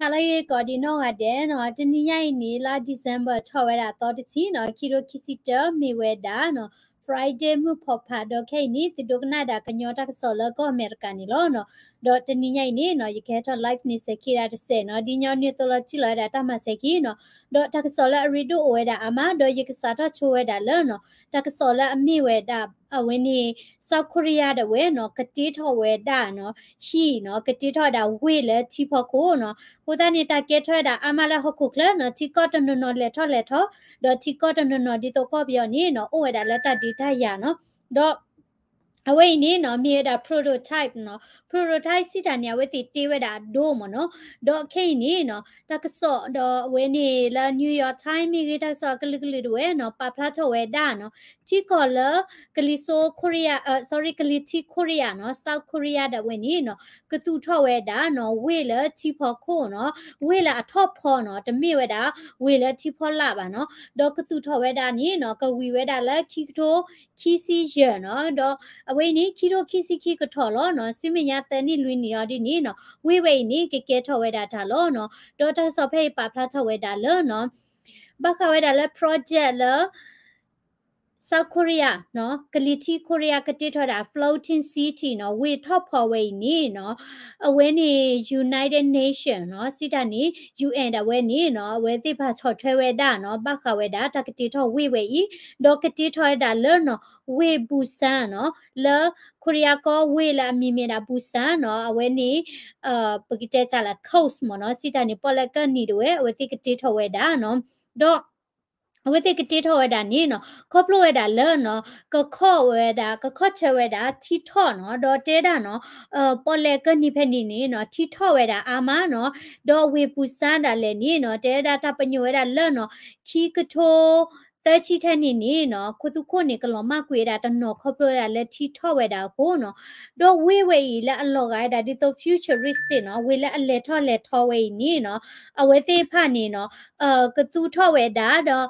ဟါလၢအဂ့ၤကိးဒံးနီၢ်ဂၤဒဲးနီၤ, တနံၤညါအံၤန့ၣ် လါ December ထီၣ်ဝဲဒၣ်သီတဆံနီၤ, ခံထိခံဆံတၢ မ့ၢ်ဝဲဒၣ်နီၤ Friday မုၢ်ဖီၣ်ဖး, ဒီးခဲအံၤန့ၣ် သုဒိကနၣ်ဒၣ်ကညီတၢ်ကစီၣ်လၢကီၢ်အမဲရကၤန့ၣ်လီၤနီၤ. ဒီးတနံၤညါအံၤန့ၣ်နီၤ ယကဟဲထီၣ် live န့ၣ် စဲးခံဒၣ်တစဲးနီၤ, ဒ်ညီနုၢ်အသိးလီၤ ထံၣ်လီၤဝဲဒၣ်တၢ်မၤစဲးခံနီၤ, ဒီးတၢ်ကစီၣ်လၢအရ့ဒိၣ်အိၣ်ဝဲဒၣ်အါမး, ဒီးယကစးထီၣ်ဆိဝဲဒၣ်လၢနီၤ တၢ်ကစီၣ်လၢအမ့ၢ်ဝဲဒၣ် အဝဲန့ၣ် South Korea ဒၣ်ဝဲနီၤ ကတ့ထီၣ်ဝဲဒၣ်နီၤ ဟံၣ်နီၤ, ကတ့ထီၣ်ဝဲဒၣ်ဝ့ၢ်လၢထံဖီခိၣ်နီၤ. အဃိသတးန့ၣ် တၢ်ကဲထီၣ်ဝဲဒၣ်အါမးလၢဟီၣ်ခိၣ်ချၢနီၤ, ထံကီၢ်တနီၤနီၤလဲၤထီၣ်လဲၤထီၣ်, ဒီးထံကီၢ်တနီၤနီၤဒ်သိးကီၢ်ပယီၤန့ၣ်နီၤ အိၣ်ဝဲဒၣ်လၢတၢ်ဒုးတၢ်ယၤနီၤ. ဒီး အဝဲအံၤန့ၣ်နီၤ မ့ၢ်ဝဲဒၣ် prototype နီၤ, prototype စံးတၢ်န့ၣ် အဝဲသ့ၣ်တ့ဝဲဒၣ်အဒိမ့ၢ်နီၤ. ဒီးခဲအံၤန့ၣ်နီၤ တၢ်ကစီၣ်ဒီးအဝဲန့ၣ်လၢ New York Times မ့ၢ်ဂ့ၤ တၢ်ကစီၣ်အကလုာ်ကလုာ်ဒၣ်ဝဲနီၤ ပာ်ဖျါထီၣ်ဝဲဒၣ်နီၤ ထံကီၢ်လၢ ကလံၤစိ Korea, အ sorry ကလံၤထံး Korea နီၤ, South Korea ဒၣ်ဝဲန့ၣ်နီၤ ကသူၣ်ထီၣ်ဝဲဒၣ်နီၤ ဝ့ၢ်လၢထံဖီခိၣ်နီၤ, ဝ့ၢ်လၢအထီၣ်ဖီနီၤ, တမ့ၢ်ဝဲဒၣ် ဝ့ၢ်လၢထံဖီလာ်ဘၣ်နီၤ. ဒီးကသူၣ်ထီၣ်ဝဲဒၣ်န့ၣ်နီၤ ကဝံၤဝဲဒၣ်လၢခံကထိခံဆံယဲၢ်နီၤ, ဒီးအဝဲအံၤန့ၣ် ခံထိခံဆံခံကထီၣ်လီၤနီၤ, ဆူမဲာ်ညါသၢနံၣ်လွံၢ်နံၣ်အီၤဒ်န့ၣ်နီၤ ဝ့ၢ်ဝဲအံၤန့ၣ် ကကဲထီၣ်ဝဲဒၣ်တၢ်လီၤနီၤ. ဒီးတၢ်ကစီၣ်ဖဲအံၤပာ်ဖျါထီၣ်ဝဲဒၣ်လၢနီၤ ဘၣ်ဃးဝဲဒၣ်လၢ project လၢ South Korea နီၤ, ကလံၤထံး Korea ကတ့ထီၣ်ဝဲဒၣ် floating city နီၤ, ဝ့ၢ်ထီၣ်ဖီဝဲအံၤန့ၣ်နီၤ, အဝဲန့ၣ် United Nation နီၤ, စံးတၢ်န့ၣ် UN ဒၣ်ဝဲန့ၣ်နီၤ အဝဲသ့ၣ်ပာ်ဆီၣ်ထွဲဝဲဒၣ်နီၤ ဘၣ်ဃးဝဲဒၣ်တၢ်ကတ့ထီၣ်ဝ့ၢ်ဝဲအံၤ, ဒီးကတ့ထီၣ်ဝဲဒၣ်လၢနီၤ ဝ့ၢ် Busan နီၤ, လၢ Korea ကီၢ်ဝ့ၢ်လၢအမံၤမ့ၢ်ဒၣ် Busan နီၤ, အဝဲန့ၣ် ပကတဲတၢ်လၢ coast မ့ၢ်နီၤ, စံးတၢ်န့ၣ် ပီၣ်လဲၣ်ကၢၢ်နံၤဒၣ်ဝဲ အဝဲသ့ၣ်ကတ့ထီၣ်ဝဲဒၣ်နီၤ, ဒီး အဝဲသ့ၣ်ကတ့ထီၣ်ဝဲဒၣ်န့ၣ်နီၤ ခီဖျိဝဲဒၣ်လၢနီၤ ကခီၣ်ဝဲဒၣ် ကခီၣ်ဆၢဝဲဒၣ်ထံထီၣ်နီၤ, ဒီးတဲဒၣ်နီၤ ပီၣ်လဲၣ်ကၢၢ်နံၤဖဲန့ၣ်န့ၣ်နီၤ ထံထီၣ်ဝဲဒၣ်အါမးနီၤ, ဒီးဝ့ၢ် Busan ဒၣ်လဲာ်န့ၣ်နီၤ တဲဝဲဒၣ်တၢ်ပညိၣ်ဝဲဒၣ်လၢနီၤ ခံကထိ သၢဆံထဲန့ၣ်န့ၣ်နီၤ ခိၣ်သူခိၣ်န့ၣ် ကလီၤမၢ်ကွံာ်ဝဲဒၣ်တနီၤခီဖျိဝဲဒၣ်လၢထံထီၣ်ဝဲဒၣ်အဃိနီၤ, ဒီးဝ့ၢ်ဝဲအံၤလၢအလီၤဂာ်ဝဲဒၣ်ဒ်သိး futuristic နီၤ, ဝ့ၢ်လၢအလဲၤထီၣ်လဲၤထီဝဲအံၤန့ၣ်နီၤ, အဝဲသ့ၣ်တဖၣ်န့ၣ်နီၤ ကသူၣ်ထီၣ်ဝဲဒၣ်ဒီး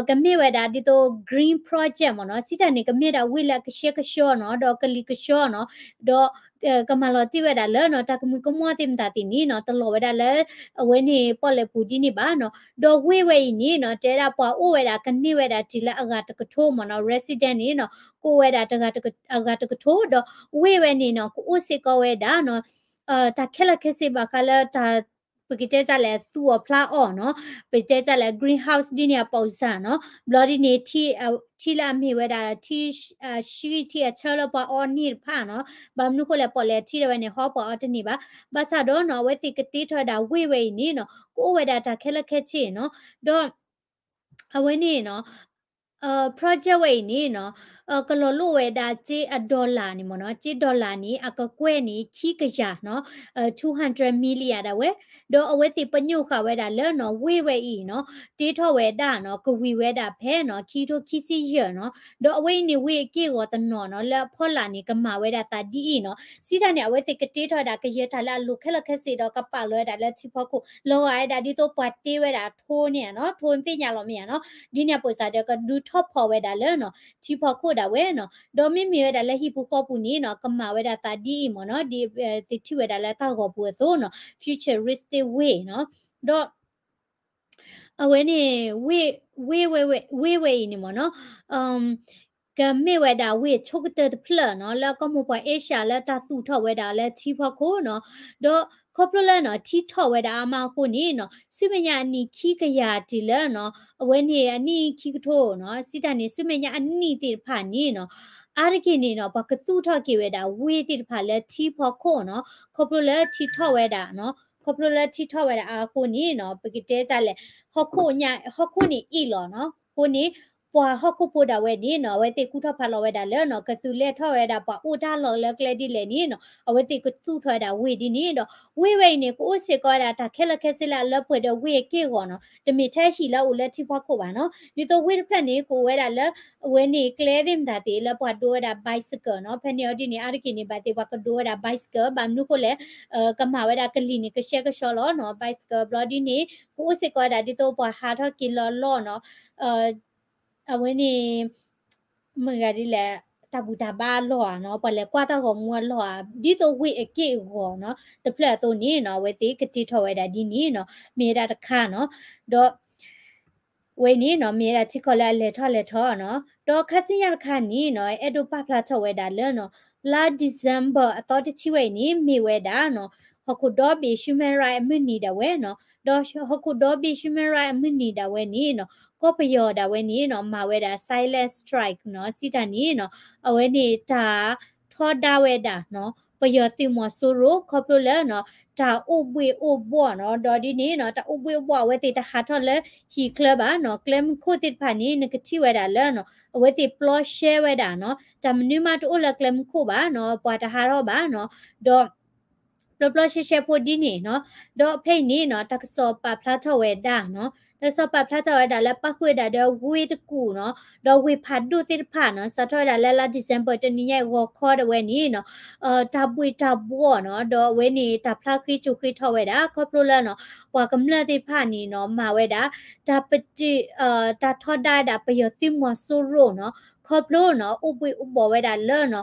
ကမ့ၢ်ဝဲဒၣ်ဒ်သိး green project မ့ၢ်နီၤ, စံးတၢ်န့ၣ် ကမ့ၢ်ဒၣ်ဝ့ၢ်လၢအကဆှဲကဆှီနီၤ, ဒီးကလံၤကဆှီနီၤ, ဒီး ကမၤလီၤတံၢ်ဝဲဒၣ်လၢနီၤ တၢ်ကမှံၤကမီၣ်သ့ၣ်မတၤသ့ၣ်န့ၣ်နီၤ တလီၤဝဲဒၣ်လၢ အဝဲန့ၣ်ပီၣ်လဲၣ်ပူၤဒ်န့ၣ်ဘၣ်နီၤ, ဒီးဝ့ၢ်ဝဲအံၤန့ၣ်နီၤ တဲဒၣ်ပှၤအိၣ်ဝဲဒၣ်ကန့ၢ်ဝဲဒၣ်တုၤလၢအဂၤတကထိမ့ၢ်နီၤ, resident န့ၣ်နီၤ ကအိၣ်ဝဲဒၣ်တဂၤတက အဂၤတကထိ, ဒီးဝ့ၢ်ဝဲန့ၣ်နီၤ ကအိၣ်စ့ၢ်ကီးဝဲဒၣ်နီၤ တၢ်ခဲလၢာ်ခဲဆ့ဘၣ်ဃးလၢတၢ် ပကတဲတၢ်လဲၣ် သူၣ်အီၣ်ဖျးအီၣ်နီၤ, ပကတဲတၢ်လဲၣ် greenhouse ဒ်န့ၣ်အပီၢ်စၢ်နီၤ, ဘျီဒ်န့ၣ် ထံလၢအမ့ၢ်ဝဲဒၣ် ထံ ဆှံထံအဆၢလၢပှၤအီန့ၢ်တဖၣ်နီၤ, ဘၣ်မနုၤဃိလဲၣ် ပီၣ်လဲၣ်ထံဒၣ်ဝဲန့ၣ် ဟီပှၤအီတန့ၢ်ဘၣ်, ဘၣ်ဆၣ်ဒီးနီၤ အဝဲသ့ၣ်ကတ့ထီၣ်ဝဲဒၣ်ဝ့ၢ်ဝဲအံၤန့ၣ်နီၤ ကအိၣ်ဝဲဒၣ်တၢ်ခဲလၢာ်ခဲဆ့နီၤ, ဒီး အဝဲန့ၣ်နီၤ project ဝဲအံၤန့ၣ်နီၤ ကလီၤလိၣ်ဝဲဒၣ်စ့အdollarန့ၣ်မ့ၢ်နီၤ, စ့dollarန့ၣ် အကကွဲၢ်န့ၣ် ခံကယၤနီၤ, two hundred million ဒၣ်ဝဲ, ဒီးအဝဲသ့ၣ်ပညိၣ်ဃာ်ဝဲဒၣ်လၢနီၤ ဝ့ၢ်ဝဲအံၤနီၤ တ့ထီၣ်ဝဲဒၣ်နီၤ ကဝံၤဝဲဒၣ်ဖဲနီၤ ခံကထိခံဆံယဲၢ်နီၤ, ဒီးအဝဲအံၤန့ၣ် ဝ့ၢ်အက့ၢ်အဂီၤတနီၤနီၤ လၢအဖီလာ်န့ၣ် ကမၤဝဲဒၣ်သးဒ်အံၤနီၤ, စံးတၢ်န့ၣ် အဝဲသ့ၣ်ကတ့ထီၣ်ဝဲဒၣ်ကယဲၢ်တၢ်လၢအလိၤခဲလၢာ်ခဲဆ့ဒီး ကပာ်လီၤဝဲဒၣ်လၢထံဖီခိၣ် လီၤဂာ်ဝဲဒၣ်ဒ်သိးပှၤတ့ဝဲဒၣ်ထိန့ၣ်နီၤ, ထိသ့ၣ်ညါလီၤမ့ၢ်ဧါနီၤ, ဒ်န့ၣ်အပီၢ်စၢ်ဒီးကဒုးထီၣ်ဖီၣ်ဝဲဒၣ်လၢနီၤ ထံဖီခိၣ်ဒၣ်ဝဲနီၤ, ဒီးမ့မ့ၢ်ဝဲဒၣ်လၢဟံၣ်ပူၤဃီပူၤန့ၣ်နီၤ ကမၤဝဲဒၣ်သးဒ်အံၤမ့ၢ်နီၤ, ဒ်သ့ၣ်ထံၣ်ဝဲဒၣ်လၢတၢ်ဂီၤပူၤအသိးနီၤ futuristic way နီၤ, ဒီး အဝဲန့ၣ် ဝ့ၢ် ဝ့ၢ်ဝဲအံၤန့ၣ်မ့ၢ်နီၤ ကမ့ၢ်ဝဲဒၣ်ဝ့ၢ်အဆိကတၢၢ်တဖျၢၣ်နီၤ လၢကီၢ်မိၢ်ပှၢ်အ့ရှၢၣ်လၢတၢ်သူၣ်ထီၣ်ဝဲဒၣ်လၢထံဖီခိၣ်နီၤ, ဒီးခီဖျိလၢနီၤ ထံထီၣ်ဝဲဒၣ်အါမးအဃိန့ၣ်နီၤ ဆူမဲာ်ညါအနံၣ်ခံကယၤတုၤလၢနီၤ အဝဲန့ၣ်အနံၣ်ခံကထိနီၤ စံးတၢ်န့ၣ် ဆူမဲာ်ညါအနံၣ်သ့ၣ်တဖၣ်န့ၣ်နီၤ အါတက့ၢ်န့ၣ်နီၤ ပှၤကသူၣ်ထီၣ်က့ၤဝဲဒၣ်ဝ့ၢ်သ့ၣ်တဖၣ်လၢထံဖီခိၣ်နီၤ ခီဖျိလၢထံထီၣ်ဝဲဒၣ်နီၤ ခီဖျိလၢထံထီၣ်ဝဲဒၣ်အါအဃိန့ၣ်နီၤ ပကတဲတၢ်လဲၣ် ဟီၣ်ခိၣ်ညါ ဟီၣ်ခိၣ်န့ၣ်အ့ၣ်လီၤနီၤ အဃိန့ၣ် ပှၤဟီၣ်ခိၣ်ဖိဒၣ်ဝဲန့ၣ်နီၤ အဝဲသ့ၣ်ကူၣ်ထီၣ်ဖးလီၤဝဲဒၣ်လၢနီၤ ကသူးလဲၤထီၣ်ဝဲဒၣ်ပှၤအိၣ်တၢ်လီၢ်လၢကျဲဒ်လဲၣ်န့ၣ်နီၤ အဝဲသ့ၣ်ကသူၣ်ထီၣ်ဝဲဒၣ်ဝ့ၢ်ဒ်န့ၣ်ဒီး ဝ့ၢ်ဝဲအံၤန့ၣ် ကအိၣ်စ့ၢ်ကီးဝဲဒၣ်တၢ်ခဲလၢာ်ခဲဆ့လၢအလၢပှဲၤဒီးဝ့ၢ်အက့ၢ်အဂီၤနီၤ တမ့ၢ်ထဲဟံၣ်လၢအအိၣ်လၢထံဖီခိၣ်ဘၣ်နီၤ ဒ်သိးဝ့ၢ်တဖျၢၣ်န့ၣ် ကအိၣ်ဝဲဒၣ်လၢ အဝဲန့ၣ်ကျဲသ့ၣ်မတၤသ့ၣ်လၢပှၤဒိဝဲဒၣ် bicycle နီၤ ဖဲန့ၣ်အီၤဒ်န့ၣ် အါတက့ၢ်န့ၣ် ဘၣ်သ့ၣ်ပှၤကဒိဝဲဒၣ် bicycle ဘၣ်မနုၤဃိလဲၣ် ကမၤဝဲဒၣ်ကလံၤန့ၣ် ကဆှဲကဆှီလီၤနီၤ bicycle ဘျီဒ်န့ၣ် ကအိၣ်စ့ၢ်ကီးဝဲဒၣ်ဒ်သိးပှၤဟးထီၣ်က့ၤလီၤလီၤနီၤ အဝဲန့ၣ် မ့ၢ်ဂၤဒ်လဲၣ် တၢ်ဘူၣ်တၢ်ဘါအလီၢ်ဧါနီၤ, ပှၤလဲၤကွၢ်တၢ်ဂီၤမူအလီၢ်ဧါ, ဒ်သိးဝ့ၢ်အက့ၢ်အဂီၤနီၤ, တဖျၢၣ်အသိးန့ၣ်နီၤ, အဝဲသ့ၣ်ကတ့ထီၣ်ဝဲဒၣ်ဒ်န့ၣ်နီၤ, မ့ၢ်ဝဲဒၣ်တခါနီၤ, ဒီး ဝဲန့ၣ်နီၤ မ့ၢ်ဝဲဒၣ်ထံကီၢ်လၢအလဲၤထီၣ်လဲၤထီနီၤ, ဒီးခါဆူညါတခါန့ၣ်နီၤ အဲၣ်ဒိးပာ်ဖျါထီၣ်ဝဲဒၣ်လၢနီၤ, လါ December အသီတဆံဝဲအံၤန့ၣ် မ့ၢ်ဝဲဒၣ်နီၤ, ဟီၣ်ခိၣ်ဒီဘ့ၣ် human right အမုၢ်နံၤဒၣ်ဝဲနီၤ, ဒီးဟီၣ်ခိၣ်ဒီဘ့ၣ် human right အမုၢ်နံၤဒၣ်ဝဲန့ၣ်နီၤ, ကီၢ်ပယီၤဒၣ်ဝဲန့ၣ်နီၤ မၤဝဲဒၣ် silent strike နီၤ, စံးတၢ်န့ၣ်နီၤ, အဝဲန့ၣ်တၢ်ထီဒါဝဲဒၣ်နီၤ ပယီၤသုးမီၤစိရိၤ ခီဖျိလၢနီၤ တၢ်အိၣ်ဘှ့ၣ်အိၣ်ဘှီၣ်နီၤ, ဒီးဒ်န့ၣ်နီၤ တၢ်အိၣ်ဘှ့ၣ်အိၣ်ဘှီၣ်အဝဲသ့ၣ်တဟးထီၣ်လၢဟံၣ်ချၢဘၣ်နီၤ, ကျဲမုၢ်ခိၣ်သ့ၣ်တဖၣ်န့ၣ် နကထံၣ်ဝဲဒၣ်လၢနီၤ အဝဲသ့ၣ်ပျီရှဲဝဲဒၣ်နီၤ, တၢ်မနုၤမးတအိၣ်လၢကျဲမုၢ်ခိၣ်ဘၣ်နီၤ, ပှၤတဟးထီၣ်ဘၣ်နီၤ, ဒီး ပျီပျီရှဲရှဲဖိဒ်န့ၣ်နီၤ, ဒီးဖဲအံၤန့ၣ်နီၤ တၢ်ကစီၣ်ပာ်ဖျါထီၣ်ဝဲဒၣ်နီၤ, တၢ်ကစီၣ်ပာ်ဖျါထီၣ်ဝဲဒၣ်လၢပၣ်ဃုာ်ဝဲဒၣ်ဒီးဝ့ၢ်တကူၣ်နီၤ, ဒီးဝ့ၢ်ဖးဒိၣ်သ့ၣ်တဖၣ်နီၤ, စးထီၣ်ဝဲဒၣ်လၢလါ December တနံၤညါအံၤဂီၤခီဒၣ်ဝဲန့ၣ်နီၤ, တၢ်ဘှ့ၣ်တၢ်ဘှီၣ်နီၤ, ဒီးအဝဲန့ၣ်တၢ်ဖျါဃ့ကၠိဃ့ထီၣ်ဝဲဒၣ် ခီဖျိလၢနီၤ ပှၤကမျၢၢ်သ့ၣ်တဖၣ်န့ၣ်နီၤ မၤဝဲဒၣ် တၢ်ပတုာ် တၢ်ထီဒါဝဲဒၣ်ပယီၤသုးမီၤစိရိၤနီၤ, ခီဖျိနီၤ အိၣ်ဘှ့ၣ်အိၣ်ဘှီၣ်ဝဲဒၣ်လၢနီၤ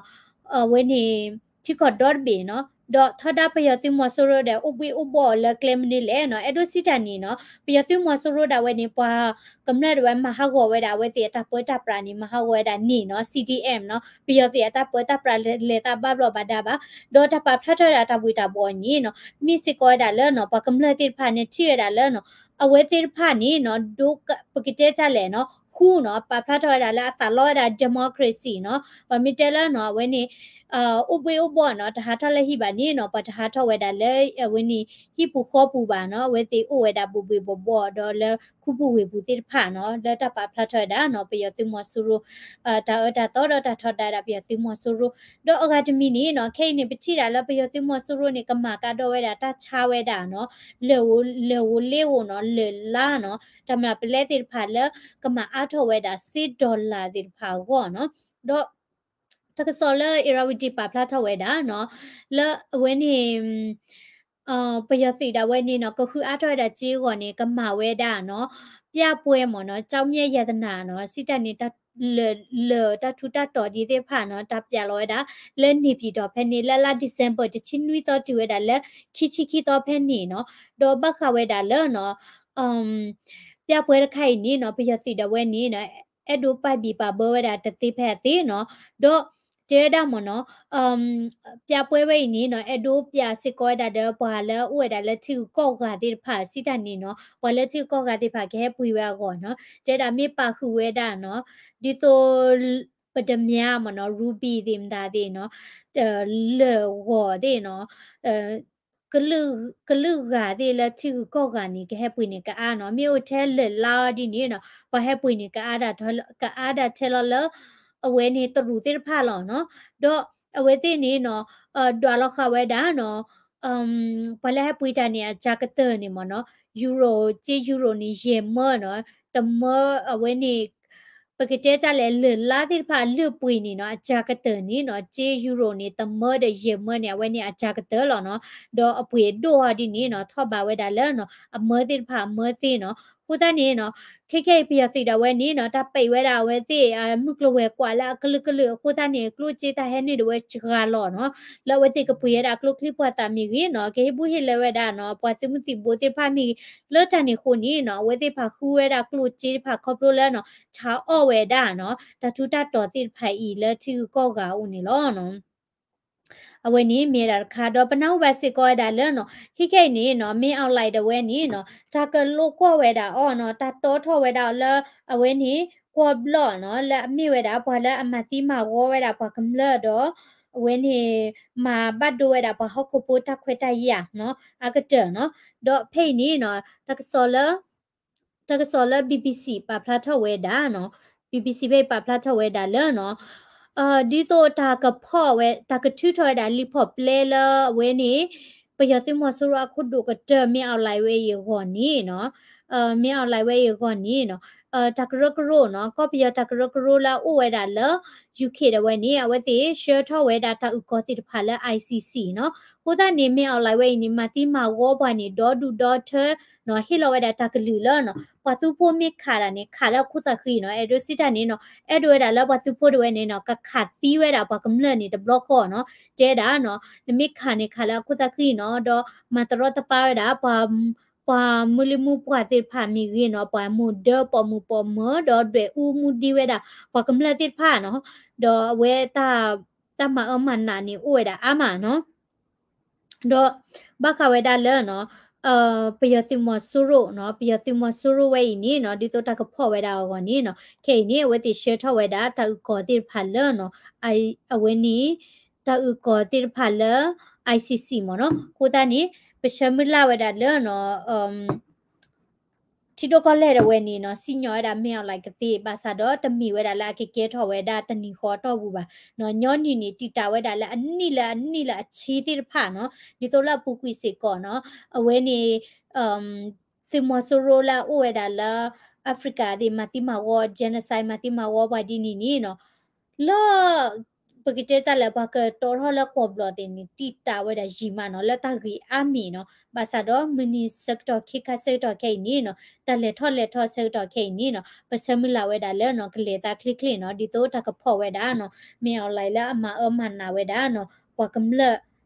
အဝဲန့ၣ် ထံကီၢ်ဒီတဘ့ၣ်နီၤ, ဒီးထီဒါပယီၤသုးမီၤစိရိၤဒီး အိၣ်ဘှ့ၣ်အိၣ်ဘှီၣ်လၢကျဲမနုၤလဲၣ်နီၤ, အဲၣ်ဒိးစံးတၢ်န့ၣ်နီၤ, ပယီၤသုးမီၤစိရိၤဒၣ်ဝဲန့ၣ် ပှၤကမျၢၢ်ဒၣ်ဝဲမၤဟးဂီၤဝဲဒၣ် အဝဲသ့ၣ်အတၢ်ပၢတၢ်ပြးန့ၣ် မၤဟးဂီၤဝဲဒၣ်န့ၣ်နီၤ, C D M နီၤ, ပယီၤသ့ၣ်အတၢ်ပၢတၢ်ပြးလဲၤသးဘၣ်ဘျီးဘၣ်ဒါဘၣ်, ဒီးတၢ်ပာ်ဖျါထီၣ်ဝဲဒၣ်တၢ်ဘှ့ၣ်တၢ်ဘှီၣ်န့ၣ်နီၤ, မ့ၢ်စ့ၢ်ကီးဝဲဒၣ်လၢနီၤ ပှၤကမျၢၢ်သ့ၣ်တဖၣ်န့ၣ် ထံၣ်ဝဲဒၣ်လၢနီၤ အဝဲသ့ၣ်တဖၣ်န့ၣ်နီၤ ဒိ ပကတဲတၢ်လဲၣ်နီၤ ဃူနီၤ ပာ်ဖျါထီၣ်ဝဲဒၣ်လၢအသးလီဝဲဒၣ် democracy နီၤ, ပှၤမ့ၢ်တဲလၢနီၤ အဝဲန့ၣ် အိၣ်ဘှ့ၣ်အိၣ်ဘှီၣ်နီၤ တဟးထီၣ်လၢဟံၣ်ဘၣ်န့ၣ်နီၤ ပှၤတဟးထီၣ်ဝဲဒၣ်လၢ အဝဲန့ၣ် ဟံၣ်ပူၤဃီပူၤဘၣ်နီၤ, အဝဲသ့ၣ်အိၣ်ဝဲဒၣ်ဘှ့ၣ်ဘှ့ၣ်ဘှီၣ်ဘှီၣ် ဒီးလၢခူပူၤဝ့ၢ်ပူၤသ့ၣ်တဖၣ်နီၤ, လၢတၢ်ပာ်ဖျါထီၣ်ဝဲဒၣ်နီၤ ပယီၤသုးမီၤစိရိၤ တၢ်အၢတၢ်သီဒီးတၢ်ထီဒါဒၣ်ပယီၤသုးမီၤစိရိၤ, ဒီးအဂၤတမံၤန့ၣ်နီၤ ခဲအံၤန့ၣ် ပထံၣ်ဒၣ်လၢပယီၤသုးမီၤစိရိၤန့ၣ် ကမၤကဒီးဝဲဒၣ်တၢ်ဆါဝဲဒၣ်နီၤ, လၢၢ်ဧိၤ လၢၢ်ဧိၤလ့ဧိၤနီၤ လၢၢ်လါနီၤ, တၢ်မျၢ်ပလဲသ့ၣ်တဖၣ်လၢ ကမၤအါထီၣ်ဝဲဒၣ်စ့ dollar သ့ၣ်တဖၣ်အဂီၢ်နီၤ, ဒီး တၢ်ကစီၣ်လၢ Irrawaddy ပာ်ဖျါထီၣ်ဝဲဒၣ်နီၤ, လၢအဝဲန့ၣ် ပယီၤသုးဒၣ်ဝဲန့ၣ်နီၤ ကဃုအါထီၣ်ဝဲဒၣ်စ့အဂီၢ်န့ၣ် ကမၤဝဲဒၣ်နီၤ, ပျၢ်ပွဲမ့ၢ်နီၤ ကျောက်မျက်ရတနာနီၤ စံးတၢ်န့ၣ် လၢၢ် လၢၢ်တၢ်ထူးတၢ်တီၤဒ်သ့ၣ်တဖၣ်နီၤ တၢ်ပျၢ်လီၤဝဲဒၣ် လၢန့ၣ်ပၠံၣ်တီၤဖဲန့ၣ် လၢလါ December တဆံနွံသီတုၤဝဲဒၣ်လၢ ခံဆံခံသီဖဲန့ၣ်နီၤ, ဒီးဘၣ်ဃးဝဲဒၣ်လၢနီၤ ပျၢ်ပွဲတခါအံၤန့ၣ်နီၤ ပယီၤသုးဒၣ်ဝဲန့ၣ်နီၤ အဲၣ်ဒိးပာ်ဘံၣ်ပာ်ဘၢဝဲဒၣ်တသ့ဖဲအသ့နီၤ, ဒီးတဲဝဲဒၣ်မ့ၢ်နီၤ ပျၢ်ပွဲဝဲအံၤန့ၣ်နီၤ အဲၣ်ဒိးပျၢ်စ့ၢ်ကီးဝဲဒၣ်ဒီး ပှၤလၢအအိၣ်ဝဲဒၣ်လၢထံဂုၤကီၢ်ဂၤသ့ၣ်တဖၣ်စံးတၢ်န့ၣ်နီၤ ပှၤလၢထံဂုၤကီၢ်ဂၤသ့ၣ်တဖၣ်ကဟဲပှ့ၤဝဲအဂီၢ်နီၤ တဲဒၣ်မ့ၢ်ပာ်ဃုာ်ဝဲဒၣ်နီၤ ဒ်သိး ပတမျၢ်မ့ၢ်နီၤ ruby သ့ၣ်မတၤသ့ၣ်နီၤ လၢၢ်ဂီၤသ့ၣ်နီၤ ကလုာ်ဂၤသ့ၣ်လၢထံဂုၤကီၢ်ဂၤန့ၣ် ကဟဲပှ့ၤန့ၣ်ကအါနီၤ မ့ၢ်အိၣ်ထဲလၢၢ်လါအီၤဒ်န့ၣ်နီၤ ပှၤဟဲပှ့ၤန့ၣ် က ကအါဒၣ်ထဲလီၤလၢ အဝဲန့ၣ်တရူးသ့ၣ်တဖၣ်လီၤနီၤ ဒီးအဝဲသ့ၣ်န့ၣ်နီၤ ဒွးလီၤဃာ်ဝဲဒၣ်နီၤ ပှၤလၢဟဲပှ့ၤတၢ်န့ၣ် အစှၤကတၢၢ်န့ၣ်မ့ၢ်နီၤ ယူရိ စ့ယူရိန့ၣ် ယဲၢ်မၢနီၤ တမၢအဝဲန့ၣ် ပကတဲတၢ်လဲၣ် လၢၢ်လါသ့ၣ်တဖၣ်အလၢၢ်ပှ့ၤန့ၣ်နီၤ အစှၤကတၢၢ်န့ၣ်နီၤ စ့ယူရိန့ၣ် တမၢဒီးယဲၢ်မၢန့ၣ် အဝဲန့ၣ်အစှၤကတၢၢ်လီၤနီၤ ဒီးအပှ့ၤဒိၣ်အီၤဒ်န့ၣ်နီၤ ထီၣ်ဘးဝဲဒၣ်လၢနီၤ အမၢသ့ၣ်တဖၣ်အမၢသ့နီၤ အဃိသတးန့ၣ်နီၤ ခဲခဲအံၤပယီၤသုးဒၣ်ဝဲန့ၣ်နီၤ တၢ်ပဲာ်ဝဲဒၣ်အဝဲသ့ၣ် မုၢ်ကျိၤဝဲၤကွာ်လၢအကလုာ်ကလုာ်အဃိသတးန့ၣ် ကျိၣ်စ့တၢ်ဟဲနုာ်ဒၣ်ဝဲစှၤလီၤနီၤ လၢအဝဲသ့ၣ်ကပှ့ၤဝဲဒၣ်ကျိချံမျိာ်သၣ်မ့ၢ်ဂ့ၤနီၤ ကဟ့ၣ်ဘူၣ်ဟ့ၣ်လၢဝဲဒၣ်နီၤ ပှၤသုးမုၢ်သံၣ်ဘိသ့ၣ်တဖၣ်မ့ၢ်ဂ့ၤ လၢတၢ်န့ၣ်အဃိန့ၣ်နီၤ အဝဲသ့ၣ်တဖၣ်ဃုဝဲဒၣ်ကျိၣ်စ့တဖၣ်ခီဖျိလၢနီၤ ထးအီၣ်ဝဲဒၣ်နီၤ တၢ်ထူးတၢ်တီၤသ့ၣ်တဖၣ်အံၤလၢထံဂုၤကီၢ်ဂၤအအိၣ်န့ၣ်လီၤ. အဝဲန့ၣ်မ့ၢ်ဝဲဒၣ်တခါ ဒီးပနၢ်ဟူဘၣ်စ့ၢ်ကီးဝဲဒၣ်လၢနီၤ ခဲခဲအံၤန့ၣ်နီၤ မင်းအောင်လှိုင် ဒၣ်ဝဲန့ၣ်နီၤ တၢ်ကလိးကွၢ်ဝဲဒၣ်အီၤနီၤ တၢ်တီထီၣ်ဝဲဒၣ်အီၤလၢ အဝဲန့ၣ် ကွီၢ်ဘျီၣ်နီၤ လၢအမ့ၢ်ဝဲဒၣ်ပှၤလၢအမၤသံမၤဝီဝဲဒၣ်ပှၤကမျၢၢ်ဒီး အဝဲန့ၣ် မၤဘၣ်ဒိဝဲဒၣ်ပှၤဟီၣ်ခိၣ်ဖိတၢ်ခွဲးတၢ်ယာ်နီၤ အါကတၢၢ်နီၤ ဒီးဖဲအံၤန့ၣ်နီၤ တၢ်ကစီၣ်လၢ တၢ်ကစီၣ်လၢ BBC ပာ်ဖျါထီၣ်ဝဲဒၣ်နီၤ BBC ဖဲအံၤပာ်ဖျါထီၣ်ဝဲဒၣ်လၢနီၤ ဒ်သိးတၢ်ကဖီၣ်ဝဲ တၢ်ကထုးထီၣ်ဝဲဒၣ်လံာ်ဖီၣ်ပျဲလၢအဝဲန့ၣ် ပယီၤသုးမီၤစိရိၤအခိၣ်ဒိၣ်ကတၢၢ် မင်းအောင်လှိုင် ဝဲအံၤအဂီၢ်န့ၣ်နီၤ မင်းအောင်လှိုင် ဝဲအံၤအဂီၢ်န့ၣ်နီၤ တၢ်ကရၢကရိနီၤ, ကီၢ်ပယီၤတၢ်ကရၢကရိလၢအအိၣ်ဝဲဒၣ်လၢ ယူခ့ၣ် ဒၣ်ဝဲန့ၣ် အဝဲသ့ၣ်ဆှၢထီၣ်ဝဲဒၣ်တၢ်အုၣ်ကီၤသ့ၣ်တဖၣ်လၢ ICC နီၤ. အဃိသတးန့ၣ် မ့ၢ်အီၣ်လဲးဝဲအံၤန့ၣ် မၤသံမၤဝီပှၤန့ၣ် ဒီဒူၣ်ဒီထၢနီၤ, ဟ့ၣ်လီၤဝဲဒၣ်တၢ်ကလုၢ်လၢနီၤ ပှၤသုးဖိမ့ၢ်ခးတၢ်န့ၣ် ခးလၢအခိၣ်သးဃံနီၤ. အဲၣ်ဒိးစံးတၢ်န့ၣ်နီၤ, အဲၣ်ဒိးဝဲဒၣ်လၢပှၤသုးဖိဒၣ်ဝဲန့ၣ်နီၤ ကခးသံဝဲဒၣ်ပှၤကမျၢၢ်န့ၣ်တဘျီဃီနီၤ. တဲဒၣ်နီၤ နမ့ၢ်ခးန့ၣ် ခးလၢအခိၣ်သးဃံနီၤ, ဒီးမၤတရီတပါဝဲဒၣ် ပှၤမုၢ်လံၢ်မုၢ်ပှၢ်သ့ၣ်တဖၣ်မ့ၢ်ဂ့ၤနီၤ, ပှၤမိၢ်ဒၢပိာ်မုၣ်ပိာ်မၢၤ ဒီးဒွဲၣ်အူမူဒံဝဲဒၣ် ပှၤကမျၢၢ်သ့ၣ်တဖၣ်နီၤ, ဒီးအဝဲ တၢ်မၤအၢမၤနးန့ၣ်အိၣ်ဝဲဒၣ်အါမးနီၤ. ဒီးဘၣ်ဃးဝဲဒၣ်လၢနီၤ ပယီၤသုးမီၤစိရိၤနီၤ, ပယီၤသုးမီၤစိရိၤဝဲအံၤန့ၣ်နီၤ ဒ်သိးတၢ်ကဖီၣ်ဝဲဒၣ်အဂီၢ်န့ၣ်နီၤ, ခဲအံၤန့ၣ် အဝဲသ့ၣ်ဆှၢထီၣ်ဝဲဒၣ်တၢ်အုၣ်ကီၤသ့ၣ်တဖၣ်လၢနီၤ အဝဲန့ၣ် တၢ်အုၣ်ကီၤသ့ၣ်တဖၣ်လၢ ICC မ့ၢ်နီၤ. အဃိသတးန့ၣ် ပဆၢမုၢ်လၢ်ဝဲဒၣ်လၢနီၤ ထံဒိၣ်ကီၢ်လဲၢ်ဒၣ်ဝဲန့ၣ်နီၤ စံၣ်ညီၣ်ဝဲဒၣ် မ့ၢ်အီၣ်လဲး ကသ့ ဘၣ်ဆၣ်ဒီးတမ့ၢ်ဝဲဒၣ်လၢအကကဲထီၣ်ဝဲဒၣ်တနံၤဃီအတီၢ်ပူၤဘၣ်နီၤ. ညီနုၢ်န့ၣ် တံာ်တာ်ဝဲဒၣ်လၢအနံၣ်လၢအနံၣ်လၢအဆံသ့ၣ်တဖၣ်နီၤ, ဒ်သိးလၢအပူၤကွံာ်စ့ၢ်ကီးနီၤ အဝဲန့ၣ် သုးမီၤစိရိၤလၢအအိၣ်ဝဲဒၣ်လၢ Africa သ့ၣ် မၤသံမၤဝီ genocide မၤသံမၤဝီပှၤဒ်န့ၣ်န့ၣ်နီၤ လၢ ပကတဲတၢ်လၢပှၤကတီၤထီၣ်လၢကီၢ်ဘျီၣ်သ့ၣ်န့ၣ် တံာ်တာ်ဝဲဒၣ်ယံာ်မးနီၤ လၢတၢ်ဂ့ၢ်အါမံၤနီၤ. ဘၣ်ဆၣ်ဒီးမုၢ်နံၤဆၢကတီၢ် ခ့ခါဆၢကတီၢ်ခဲအံၤန့ၣ်နီၤ တၢ်လဲၤထီၣ်လဲၤထီဆၢကတီၢ်ခဲအံၤန့ၣ်နီၤ ပဆၢမုၢ်လၢ်ဝဲဒၣ်လၢနီၤ ကလဲၤသးချ့ချ့နီၤ ဒ်သိးတၢ်ကဖီၣ်ဝဲဒၣ်နီၤ မ့ၢ်အီၣ်လဲးလၢအမၤအၢမၤနးဝဲဒၣ်နီၤ ပှၤကမျၢၢ်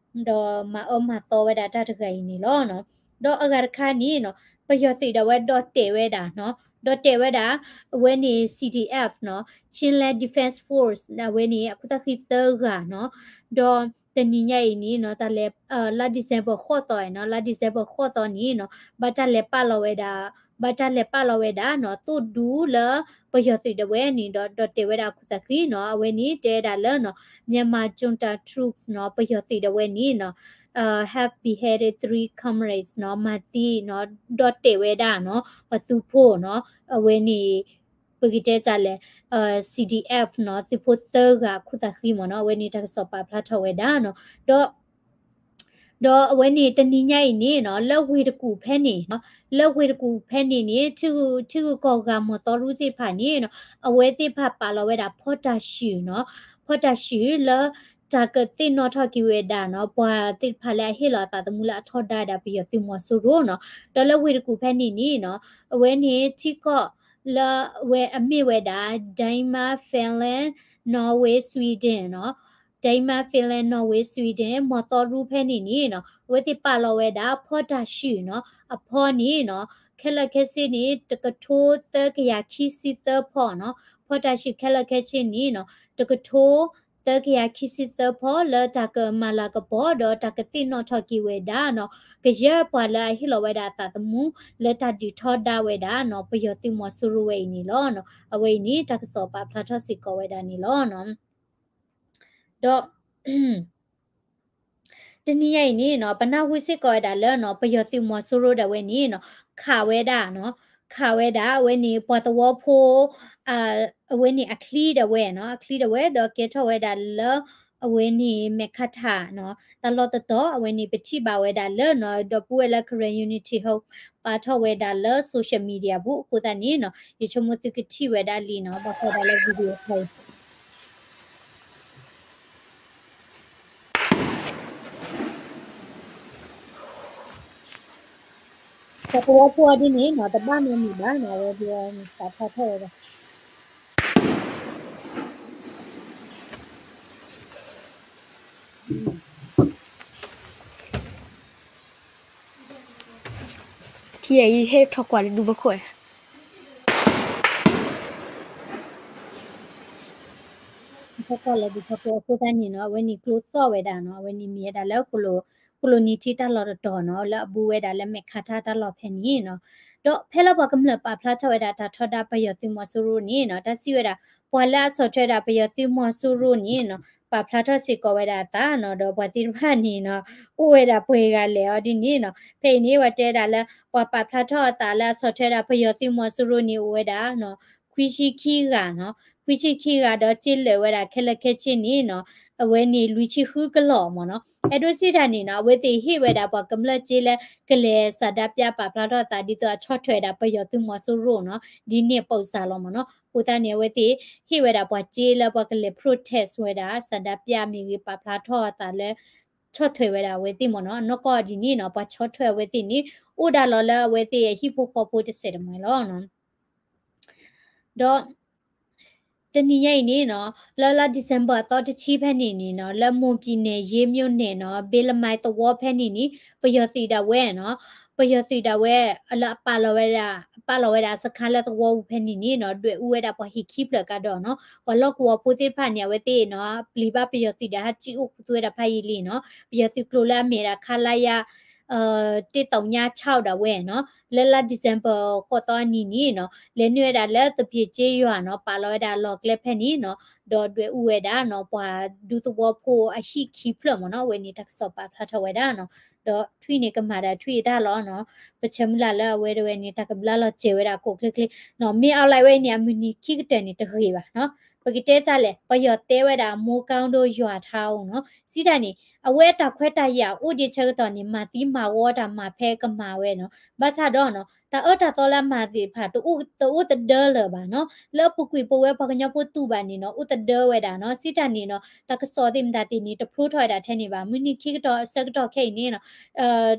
ဒီးမၤအၢမၤသီဝဲဒၣ်တၢ်တဂၤအံၤန့ၣ်လီၤ. ဒီးအဂၤတခါန့ၣ်နီၤ ပယီၤသုးဒၣ်ဝဲဒီၣ်တဲာ်ဝဲဒၣ်နီၤ, ဒီၣ်တဲာ်ဝဲဒၣ် အဝဲန့ၣ် CDF နီၤ, Chinland Defense Force အဝဲန့ၣ် အခိၣ်သၣ်ဃံသၢဂၤနီၤ, ဒီးတနံၤညါအံၤန့ၣ်နီၤ တၢ်လဲၤ လါ December ဃိးသီနီၤ, လါ December ဃိးသီန့ၣ်နီၤ ဘၣ်တၢ်လဲၤပာ်လီၤဝဲဒၣ် ဘၣ်တၢ်လဲၤပာ်လီၤဝဲဒၣ်နီၤ သိၣ်ဒူလၢ ပယီၤသုးဒၣ်ဝဲန့ၣ်ဒီး ဒီၣ်တဲာ်ဝဲဒၣ်အခိၣ်သၣ်ဃံနီၤ, အဝဲန့ၣ်တဲဝဲဒၣ်လၢနီၤ Myanmar junta troops နီၤ ပယီၤသုးဒၣ်ဝဲန့ၣ်နီၤ have beheaded three comrades နီၤ မၤသံနီၤ ဒီၣ်တဲာ်ဝဲဒၣ်နီၤ ပှၤသုးဖိနီၤ အဝဲန့ၣ် ပကတဲတၢ်လဲၣ် CDF နီၤ သုးဖိသၢဂၤအခိၣ်သၣ်ဃံမ့ၢ်နီၤ, အဝဲန့ၣ်တၢ်ကစီၣ်ပာ်ဖျါထီၣ်ဝဲဒၣ်နီၤ, ဒီး ဒီးအဝဲန့ၣ်တနံၤညါအံၤန့ၣ်နီၤ လၢဝ့ၢ်တကူၣ်ဖဲန့ၣ်နီၤ, လၢဝ့ၢ်တကူၣ်ဖဲန့ၣ်န့ၣ် ထံဂုၤကီၢ်ဂၤမီၤသီရူသ့ၣ်တဖၣ်န့ၣ်နီၤ အဝဲသ့ၣ်တဖၣ်ပာ်လီၤဝဲဒၣ်ဖီတၢ်ၡုၣ်နီၤ, ဖီတၢ်ၡုၣ်လၢ တၢ်ကသ့ၣ်နီၣ်ထီၣ်က့ၤဝဲဒၣ်နီၤ ပှၤသ့ၣ်တဖၣ်လၢအဟ့ၣ်လီၤအသးသမူလၢအထီဒါဒၣ်ပယီၤသုးမီၤစိရိၤနီၤ, ဒီးလၢဝ့ၢ်တကူၣ်ဖဲန့ၣ်န့ၣ်နီၤ အဝဲန့ၣ်ထံကီၢ်လၢအဝဲအမ့ၢ်ဝဲဒၣ် Denmark, Finland, Norway, Sweden နီၤ Denmark, Finland, Norway, Sweden မီၤသီရူဖဲန့ၣ်န့ၣ်နီၤ အဝဲသ့ၣ်ပာ်လီၤဝဲဒၣ်ဖီတၢ်ၡုၣ်နီၤ အဖီန့ၣ်နီၤ ခဲလၢာ်ခဲဆ့န့ၣ် တကထိသၢကယၤခံဆံသၢဖီနီၤ ဖီတၢ်ၡုၣ်ခဲလၢာ်ခဲဆ့န့ၣ်နီၤ တကထိသၢကယၤခံဆံသၢဖီ လၢတၢ်ကမၤလၤကပီၤ ဒီးတၢ်ကသ့ၣ်နီၣ်ထီၣ်က့ၤဝဲဒၣ်နီၤ ကယဲၢ်ပှၤလၢအဟ့ၣ်လီၤဝဲဒၣ်အသးသမူ လၢတၢ်ဒုးထီဒါဝဲဒၣ်နီၤ ပယီၤသုးမီၤစိရိၤဝဲအံၤန့ၣ်လီၤ. အဝဲအံၤန့ၣ် တၢ်ကစီၣ်ပာ်ဖျါထီၣ်စ့ၢ်ကီးဝဲဒၣ်န့ၣ်လီၤ. ဒီး တနံၤညါအံၤန့ၣ်နီၤ ပနၢ်ဟူစ့ၢ်ကီးဝဲဒၣ်လၢနီၤ ပယီၤသုးမီၤစိရိၤဒၣ်ဝဲန့ၣ်နီၤ ခးဝဲဒၣ်နီၤ ခးဝဲဒၣ် အဝဲန့ၣ် ပှၤသဝီဖိ အဝဲန့ၣ်အချံဒၣ်ဝဲနီၤ အချံဒၣ်ဝဲ ဒီးကဲထီၣ်ဝဲဒၣ်လၢ အဝဲန့ၣ် မဲၣ်ခါထၣ်နီၤ တၢ်လီၢ်တတီၤ အဝဲန့ၣ် ပထံၣ်ဘၣ်ဝဲဒၣ်လၢနီၤ ဒီပုၢ်ဝဲၢ်လၢ Karen Unity House ပာ်ထီၣ်ဝဲဒၣ်လၢ social media ပူၤ အဃိသတးန့ၣ်နီၤ ယဆိကမိၣ်သုကထံၣ်ဝဲဒၣ်လံနီၤ ဘၣ်ဃးဒီးလၢ video ဖဲ ပှၤသဝီဖိအီၤဒ်န့ၣ်နီၤ တဘၣ်နီတမံၤဘၣ်နီၤ အဝဲဒ်ပာ်ဖျါထီၣ်ဝဲဒၣ် ထံအံၤဟဲထီၣ်ကွၢ်လၢဒူဘၣ်ခိၣ် ထီၣ်ကွၢ်လၢဒူဘၣ်ခိၣ် အဃိသတးန့ၣ်နီၤ အဝဲန့ၣ်ကျိသီၣ်ဝဲဒၣ်နီၤ အဝဲန့ၣ်မ့ၢ်ဝဲဒၣ်လၢ ဃိၣ်လိၣ်နံၤထံတၢ်လီၢ်တတီၤနီၤ လၢအဘူးဝဲဒၣ်လၢမဲၣ်ခါထၣ်တၢ်လီၢ်ဖဲန့ၣ်နီၤ ဒီးဖဲလၢပှၤကမျၢၢ်ပာ်ဖျါထီၣ်ဝဲဒၣ်တၢ်ထီဒါပယီၤသုးမီၤစိရိၤန့ၣ်နီၤ တၢ်စံးဝဲဒၣ် ပှၤလၢအဆီၣ်ထွဲဒၣ်ပယီၤသုးမီၤစိရိၤန့ၣ်နီၤ ပာ်ဖျါထီၣ်စ့ၢ်ကီးဝဲဒၣ်အသးနီၤ ဒီးပှၤသ့ၣ်တဖၣ်န့ၣ်နီၤ အိၣ်ဝဲဒၣ်ပှဲၤဂၤလဲၣ်အီၤဒ်န့ၣ်နီၤ ဖဲအံၤန့ၣ် ပှၤတဲဒၣ်လၢ ပှၤပာ်ဖျါထီၣ်အသးလၢအဆီၣ်ထွဲဒၣ်ပယီၤသုးမီၤစိရိၤန့ၣ် အိၣ်ဝဲဒၣ်နီၤ ခွံဆံခံဂၤနီၤ ခွံဆံခံဂၤဒီးစ့လၢာ်ဝဲဒၣ်ခဲလၢာ်ခဲဆ့န့ၣ်နီၤ အဝဲန့ၣ်လွံၢ်ဆံဃုကလီၢ်မ့ၢ်နီၤ. အဲၣ်ဒိးစံးတၢ်န့ၣ်နီၤ အဝဲသ့ၣ်ဟ့ၣ်ဝဲဒၣ်ပှၤကမျၢၢ်စ့လၢ ကလဲၤဆန္ဒပြပာ်ဖျါထီၣ်အသးဒ်သိးအဆီၣ်ထွဲဝဲဒၣ်ပယီၤသုးမီၤစိရိၤနီၤ ဒ်န့ၣ်အပူၤစ့ၢ်လီၤမ့ၢ်နီၤ. အဃိသတးန့ၣ် အဝဲသ့ၣ်ဟ့ၣ်ဝဲဒၣ်ပှၤစ့လၢပှၤကလဲၤ protest ဝဲဒၣ် ဆန္ဒပြမ့ၢ်ဂ့ၤ ပာ်ဖျါထီၣ်အသးလၢ ဆီၣ်ထွဲဝဲဒၣ်အဝဲသ့ၣ်မ့ၢ်နီၤ. အနီၢ်ကီၢ်ဒ်န့ၣ်နီၤ ပှၤဆီၣ်ထွဲအဝဲသ့ၣ်န့ၣ် အိၣ်ဒၣ်လီၤလၢအဝဲသ့ၣ်အဟံၣ်ဖိဃီဖိတစဲးတမှဲၤလီၤ. ဒီး တနံၤညါအံၤန့ၣ်နီၤ လၢလါ December အသီတဆံဖဲန့ၣ်န့ၣ်နီၤ လၢ မွန်ပြည်နယ် ရေးမြို့နယ် နီၤ ဘဲလ်မၢၣ်သဝီဖဲန့ၣ်န့ၣ် ပယီၤသုးဒၣ်ဝဲနီၤ ပယီၤသုးဒၣ်ဝဲ လၢအပာ်လီၤဝဲဒၣ် ပာ်လီၤဝဲဒၣ်အစခါလၢသဝီပူၤဖဲန့ၣ်န့ၣ်နီၤ ဒွဲၣ်အူဝဲဒၣ်ပှၤဟံၣ်ခံဖျၢၣ်ကဒီးနီၤ ပှၤလီၢ်ကဝီၤဖိသ့ၣ်တဖၣ်န့ၣ် အဝဲသ့ၣ်နီၤ ပျံၤဘၣ်ပယီၤသုးဒၣ်ဟးစံၣ်အိၣ်ခူသူၣ်ဝဲဒၣ်ဖးယံာ်လံနီၤ ပယီၤသုးကျိၤလၢအမ့ၢ်ဒၣ် ခလရ တသီညါခြောက် ဒၣ်ဝဲနီၤ လၢလါ December ဃိးသီအနံၤန့ၣ်နီၤ လဲၤနုာ်ဝဲဒၣ်လၢသပ့ၤစ့ယွၤနီၤ ပာ်လီၤဝဲဒၣ်လီၢ်ကျဲဖဲန့ၣ်နီၤ ဒီးဒွဲၣ်အူဝဲဒၣ်နီၤ ပှၤဒူသဝီဖိအဟံၣ်ခံဖျၢၣ်မ့ၢ်နီၤ အဝဲန့ၣ်တၢ်ကစီၣ်ပာ်ဖျါထီၣ်ဝဲဒၣ်နီၤ ဒီးထွံၣ်န့ၣ်ကမၤဒီးထွံၣ်အတၢ်လီၤနီၤ ပဆၢမုၢ်လၢ်လၢအဝဲတဝဲန့ၣ် တၢ်ကဘျါလီၤစဲၤဝဲဒၣ်ကိးချ့ချ့နီၤ မ့ၢ်အီၤလၢအဝဲအံၤန့ၣ် အမုၢ်နံၤခံကတၢၢ်န့ၣ်တဂ့ၤဘၣ်နီၤ ပကတဲတၢ်လဲၣ် ပယီၤတဲဝဲဒၣ် မိုးကောင်းတို့ ရွာထားဦး နီၤ စံးတၢ်န့ၣ် အဝဲအတၢ်ခွဲးတၢ်ယာ်အိၣ်ဒံးဆၢကတီၢ်န့ၣ် မၤသံမၤဝီတၢ်မၤဖဲကမၤဝဲနီၤ ဘၣ်ဆၣ်ဒီးနီၤ တၢ်အၢတၢ်သီလၢအမၤသ့ၣ်တဖၣ် တအိၣ်တဒၢလၢၤဘၣ်နီၤ လၢအပူၤကွံာ်ပဝဲပှၤကညီဖိတူၢ်ဘၣ်န့ၣ်နီၤ အိၣ်တဒၢဝဲဒၣ်နီၤ စံးတၢ်န့ၣ်နီၤ တၢ်ကစီၣ်သ့ၣ်မတၤသ့ၣ်န့ၣ် တဖျိထီၣ်ဝဲဒၣ်ထဲန့ၣ်ဘၣ် မုၢ်နံၤခံကတီၢ်အဆၢကတီၢ်ခဲအံၤန့ၣ်နီၤ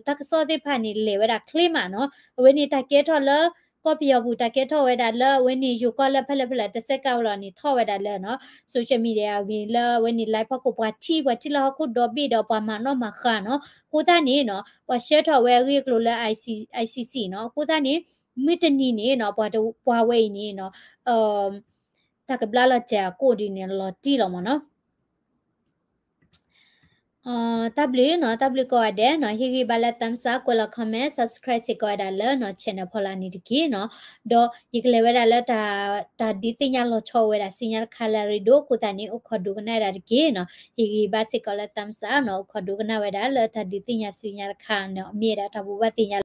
တၢ်ကစီၣ်သ့ၣ်တဖၣ်န့ၣ် လဲၤဝဲဒၣ်ချ့မးနီၤ အဝဲန့ၣ်တၢ်ကဲထီၣ်လၢ ကီၢ်ပယီၤပူၤ တၢ်ကဲထီၣ်ဝဲဒၣ်လၢအဝဲန့ၣ် ယိၤကီၢ်လၢဖဲလဲၣ်ဖဲလဲၣ် တစဲးကးဝဲလီၤန့ၣ် ထီၣ်ဝဲဒၣ်လၢနီၤ social media မ့ၢ်လၢအဝဲန့ၣ် live ဖီခိၣ် ပှၤထံၣ် ပှၤထံၣ်လၢဟီၣ်ခိၣ်ဒီဘ့ၣ်ဒီးပှၤမၤနီၣ်မၤဃါနီၤ အဃိသတးန့ၣ်နီၤ ပှၤဆှၢထီၣ်ဝဲအဂ့ၢ်အကျိၤလၢ ICC နီၤ အဃိသတးန့ၣ် မုၢ်တနံၤန့ၣ်နီၤ ပှၤတပှၤဝဲအံၤန့ၣ်နီၤ တၢ်ကဘျါလီၤစဲၤအကိၣ်ဒ်န့ၣ်လီၤတံၢ်လီၤမ့ၢ်နီၤ တၢ်ဘျုးနီၤ တၢ်ဘျုးကိးဂၤဒဲးနီၤ ဟ့ၣ်ဂံၢ်ဘါလၢ thumbs up ကွဲးလီၤ comment subscribe စ့ၢ်ကီးဝဲဒၣ်လၢနီၤ channel ဖီလာ်န့ၣ်တက့ၢ်နီၤ ဒီးယကလဲၤဝဲဒၣ်လၢ တၢ်ဒုးသ့ၣ်ညါလီၤဆီဝဲဒၣ်စံညါတခါလၢအရ့ဒိၣ်အဃိသတးန့ၣ် အိၣ်ခိးဒိကနၣ်ဝဲဒၣ်တက့ၢ်နီၤ ဟ့ၣ်ဂံၢ်ဘါစ့ၢ်ကီးလၢ thumbs up နီၤ အိၣ်ခိးဒိကနၣ်ဝဲဒၣ်လၢတၢ်ဒုးသ့ၣ်ညါစံညါတခါနီၤ မ့ၢ်ဝဲဒၣ်တၢ်ဘိးဘၣ်သ့ၣ်ညါ